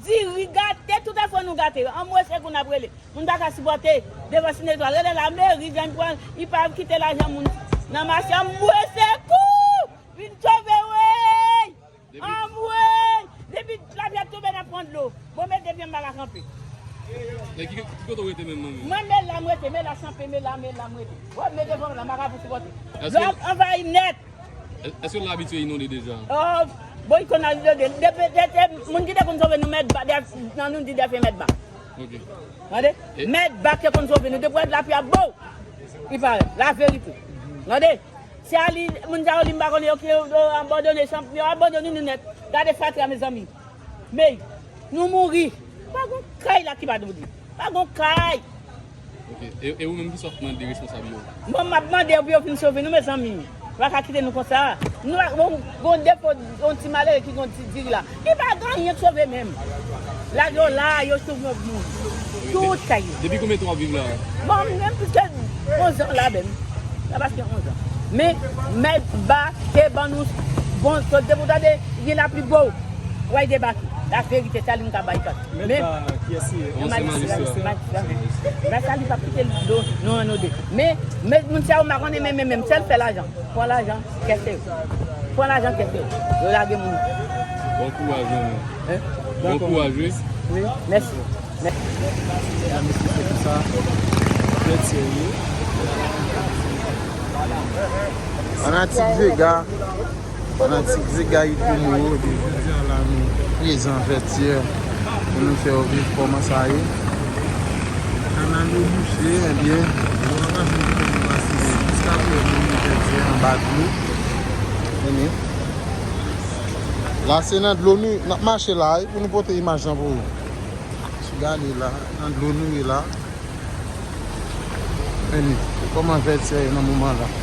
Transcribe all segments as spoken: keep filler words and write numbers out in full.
Diri gate, tout afè nou gate. Anmwe, se kou n ap rele. Moun pa ka sipòte. Devan Sinetwa, rele lameri, jan li pran, li pa kite lajan moun nan mache. Anmwe, se kou! Vin sove, wey! Anmwe! Depi lapli ap tonbe, n ap pran dlo. Bon, mete pye m pa ka kanpe. E ki, ki kote w rete menm, manmi? Mwen, men la m rete, men la chanpe, men la, men la m rete. Wè, men devan la, m pa ka pou sipòte. Dlo ap anvayi nèt. È-, èske l abitye inonde deja? Oh, bon, li konn al inonde. Depi, depi, moun ki te konn sove nou, mèt ba, dèf-, nan nou di dèfye mèt ba. Ok. Tande? E mèt ba te konn sove nou. Depi lapli ap bo, li parèt. Laverite. Tande? Se a li, moun sa yo li m pa konnen yo ki yo, yo abandone, chanp-, yo abandone nou nèt. Gade fatra, mezanmi. Men, nou mouri. Pa gon kay la ki pa mouri. Pa gon kay. Ok. E, e ou menm, kisa w ap mande responsab yo? Bon, m ap mande yo pou yo vin sove nou, mezanmi. Yo pa ka kite nou konsa. Nou pa, bon, gon defo, yon ti malere ki gon ti diri la. Li pa gen anyen k sove menm. Lage yo la, yo sou moun. Tout sa ye. Depi konbyen tan w ap viv la? Bon, m gen plis ke onz an la menm. Sa pase onz an. Men, mèt ba te ban nou bon, sot depi w tande, gen lapli bo. W a debake. Laverite, sa li m ka bay kòt. Mèt ba, kiyès li ye? Yon majistra. Majistra. Majistra, li p ap kite dlo nou inonde. Men, men moun sa yo m pa konnen, men, men, men, sèl fè lajan. Pran lajan, kèse yo. Pran lajan, kèse yo. Yo lage moun. Bon kouraj, manman. Hein? Bon kouraj, wi. Wi, mèsi. Mèsi. Mesye, se pou sa. Fanatik Vega. Fanatik Zega Hit Numéro de jodi a la, nou prezan Vètyè pou nou fè w viv kòman sa ye. Kanal yo bouche, ebyen, nou pa ka jwenn kote nou pase jiskaprezan, nou Vètyè anba dlo. Tande. La, se nan dlo nou, n ap mache la, wi, pou nou pote imaj lan pou ou. Si w gade la, nan dlo nou ye la. Vini, kòman Vètyè ye nan moman la?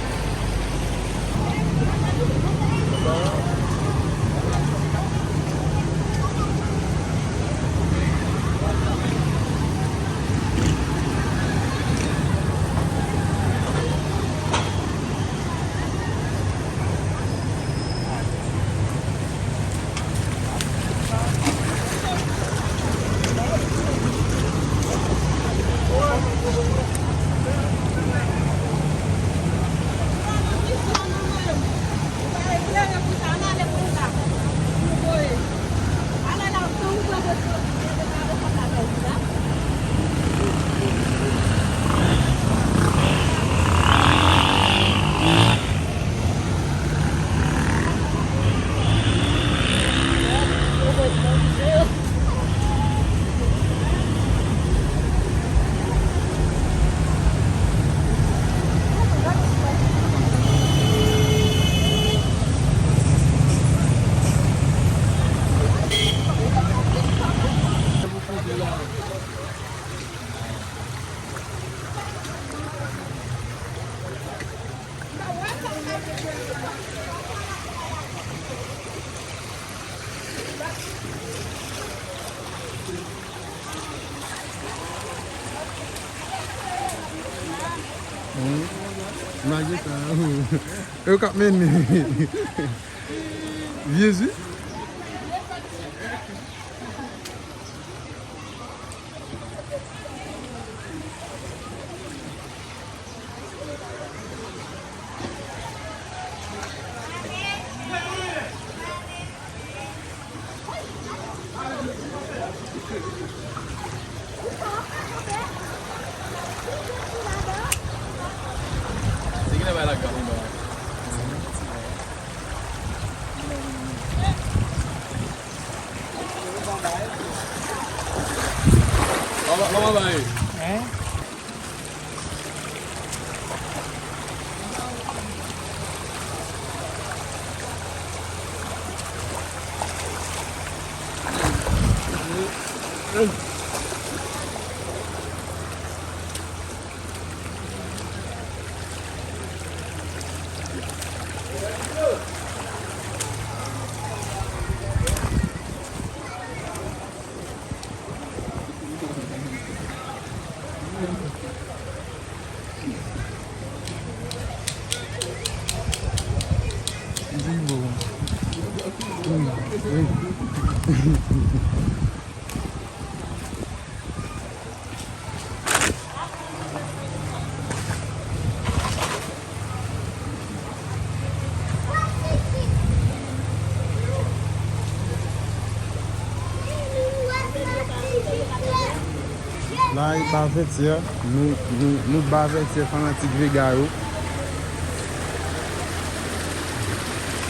Hmm. Imagine sa. Yo k ap mennen. Jezi. Mama, mama, bay. Hein? Li bon. Wi, wi. La e ba Vètyè, nou, nou, nou ba Vètyè fanatik Vega yo.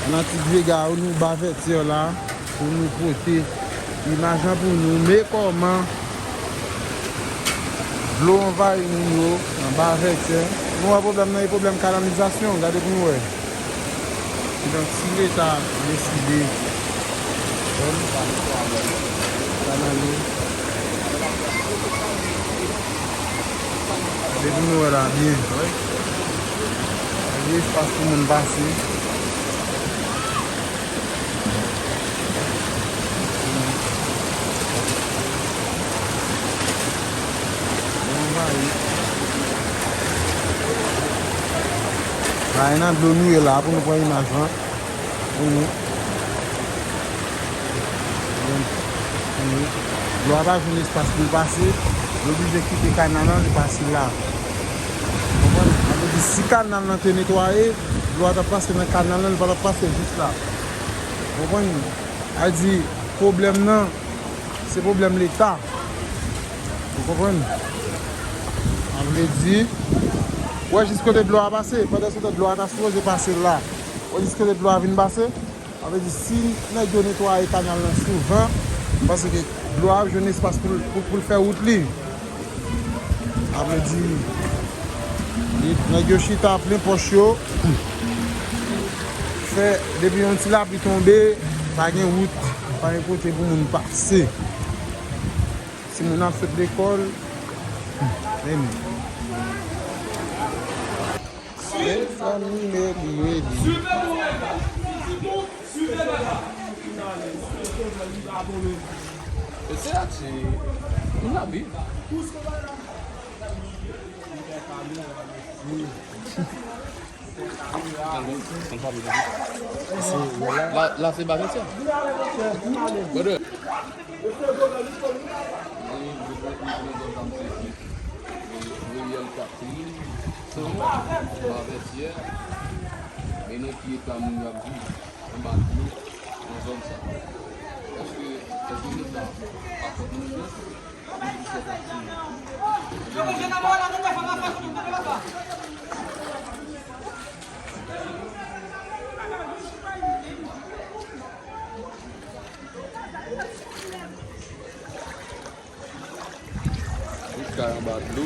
Fanatik Vega yo, nou ba Vètyè la pou nou pote imaj lan pou nou. Men kòman dlo anvayi moun yo anba Vètyè. Nou wè pwoblèm nan, e pwoblèm kanalizasyon, gade pou nou wè. Kidonk, si Leta deside, bon, kanal yo. Depi nou wè la byen, wi. Gen espas pou moun pase. Bay nan dlo nou ye la pou nou pran imaj lan. Pou nou. Dlo a pa jwenn espas pou l pase, li oblije kite kanal lan, li pase la. Konprann? Sa vle di, si kanal lan te netwaye, dlo a t ap pase nan kanal lan, li pa t ap pase jis la. Konprann? Sa di, pwoblèm nan, se pwoblèm Leta. Ou konprann? Sa vle di, ou wè jis kote dlo a pase, pandan se tan dlo a ta sipoze pase la. Ou wè jis kote dlo a vin pase? Sa vle di, si nèg yo netwaye kanal lan souvan, m panse ke dlo a ap jwenn espas pou l, pou, pou l fè wout li. Sa vle di, li, nèg yo chita plen pòch yo, fè, depi yon ti lapli tonbe, pa gen wout, pa gen kote pou moun pase. Timoun ap sot lekòl, men. Mezanmi, mezanmi, mezanmi. Suivez mon regard. Suivez mon regard. E se la ti moun ap viv. La, la se ba Vètyè. Brother. Riyèl Katrin, San, Ba Vètyè, e nan ki eta moun yo ap viv anba dlo nan zòn sa? Èske, èske Leta pa fè konfyans? Tout kay anba dlo.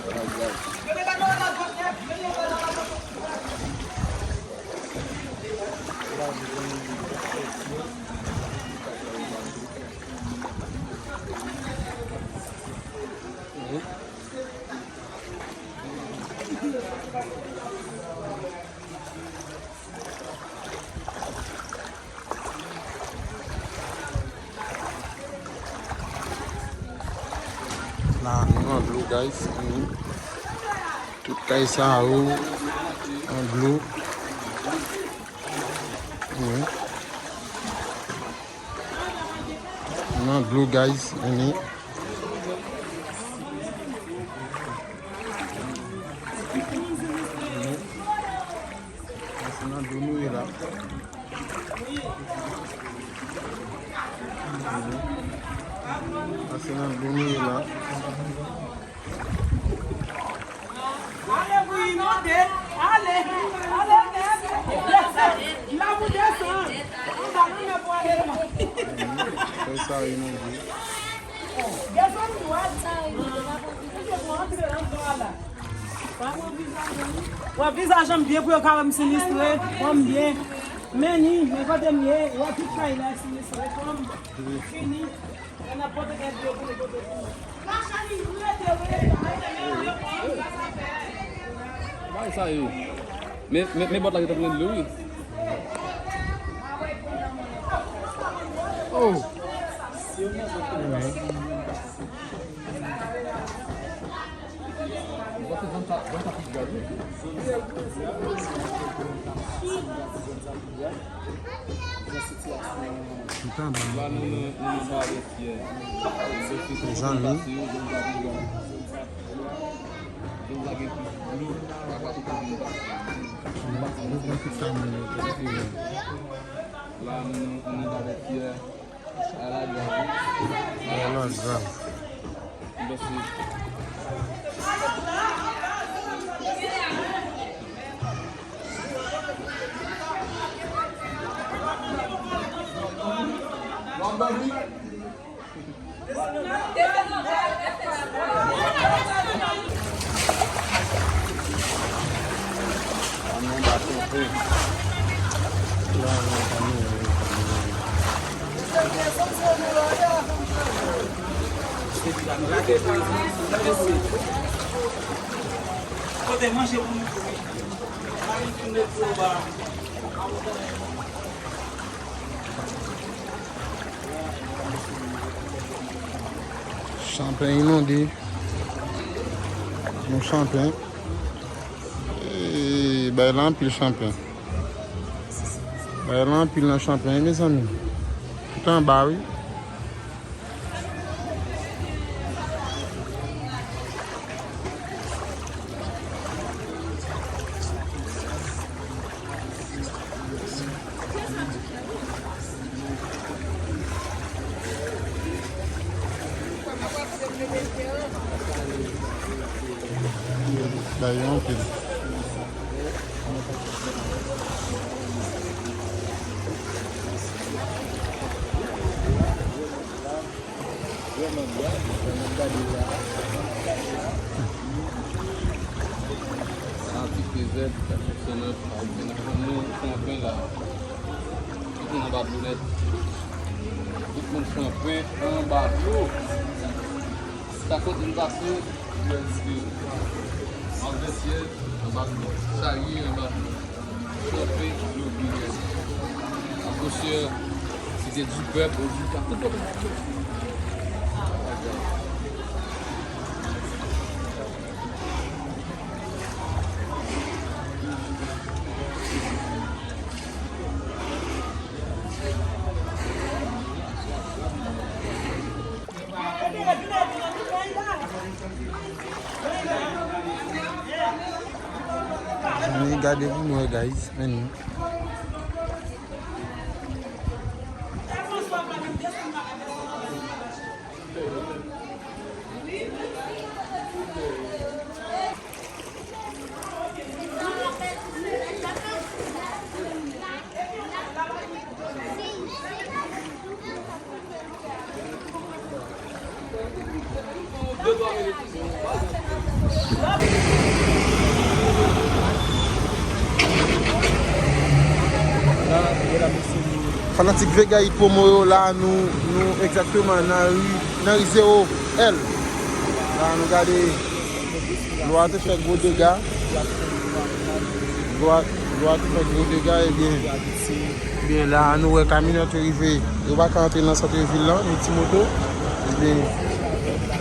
Bagay. La, nou nan dlo, guys. Tout kay sa yo nan dlo. Wi. Nan dlo, guys. Sa se nan dlo nou ye la. Sa se nan dlo nou ye la. Ale pou inonde. Ale. Ale nèt. Desann. La pou desann. Anba nan mè pou ale la. Fè sa inonde. Desann dwat. Pou antre anndan la. Wè vizaj an byen pou yo ka wè m sinistre, wè m byen. Men ni, men kote m ye, wè tout kay la sinistre, fanm fini. Lè n ap pote kay pou yo, pou yo pote pou nou. Bagay sa yo. Men, men, men bòt la gentan plen dlo, wi. Oh. Mezanmi. Chanplen inonde. Yon chanplen. E, bay la anpil chanplen. Bay la anpil nan chanplen, wi, mezanmi. Tout anba, wi. Bay yo anpil. Vrèman byen, vrèman gade la. Sa ti pezèt, sa fonksyonè, pa gen nou fè anpil la. Tout moun anba dlo nèt. Tout moun kanpe anba dlo. Sa kontinye pase, malvesyè anba dlo, charye anba dlo, kanpe dlo byen. Atmosfè, site di pèp, di pèp. Ann gade pou nou wè, guys. Men nou. Fanatik Vega Hit Promo yo, la nou, nou egzakteman nan ri, nan ri zewo L. La nou gade, dlo a te fè gwo dega. Dlo a, dlo a te fè gwo dega, ebyen, ebyen, la nou wè kamyonèt yo rive, yo pa ka antre nan sant vil lan, ni ti moto. Ebyen,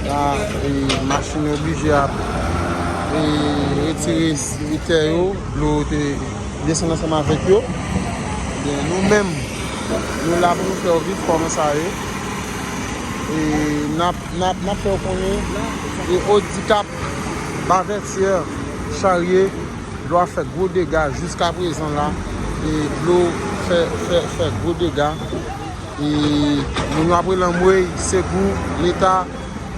la, e, machin yo oblije ap, e, retire s-, tè yo, dlo te desann ansanm avèk yo. Ebyen, nou menm, nou la pou nou fè w viv kòman sa ye. E n ap, n ap, n ap fè w konnen, e, Odikap, Bavètyè, Charye, dlo a fè gwo dega jiska prezan la. E dlo fè, fè, fè gwo dega. E moun yo ap rele anmwey, segou, Leta,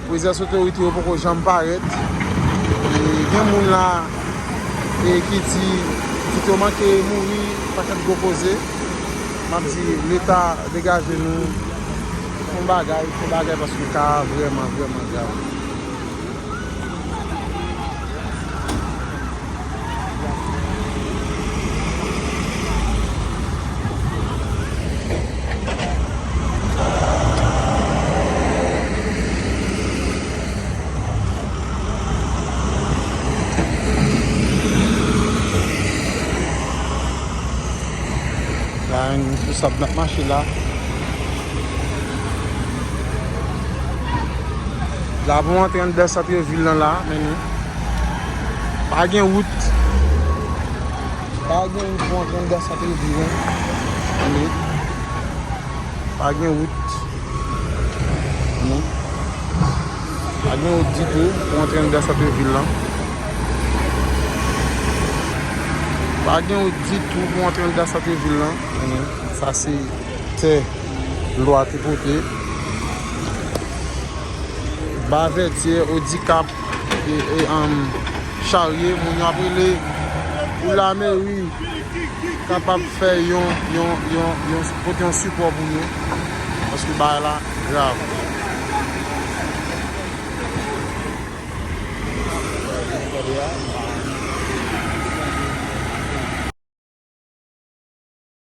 prezans otorite yo poko janm parèt. E gen moun la, e ki di, ki te manke mouri, pakèt gwo koze. M ap di, Leta, degaje nou. Fè yon bagay, fè yon bagay, paske ka a vrèman, vrèman grav. La, nou sou sab n ap mache la. La pou antre anndan sant vil lan la, men nou. Pa gen wout. Pa gen wout pou antre anndan sant vil lan. Men nou. Pa gen wout. Non. Pa gen wout ditou pou antre anndan sant vil lan. Pa gen wout ditou pou antre anndan sant vil lan. Non. Sa se tè dlo a te pote. Ba Vètyè, Odikap, e, e, um, Charye, moun yo ap rele pou lameri kapab fè yon, yon, yon, yon, pote yon sipò pou nou. Paske bagay la grav.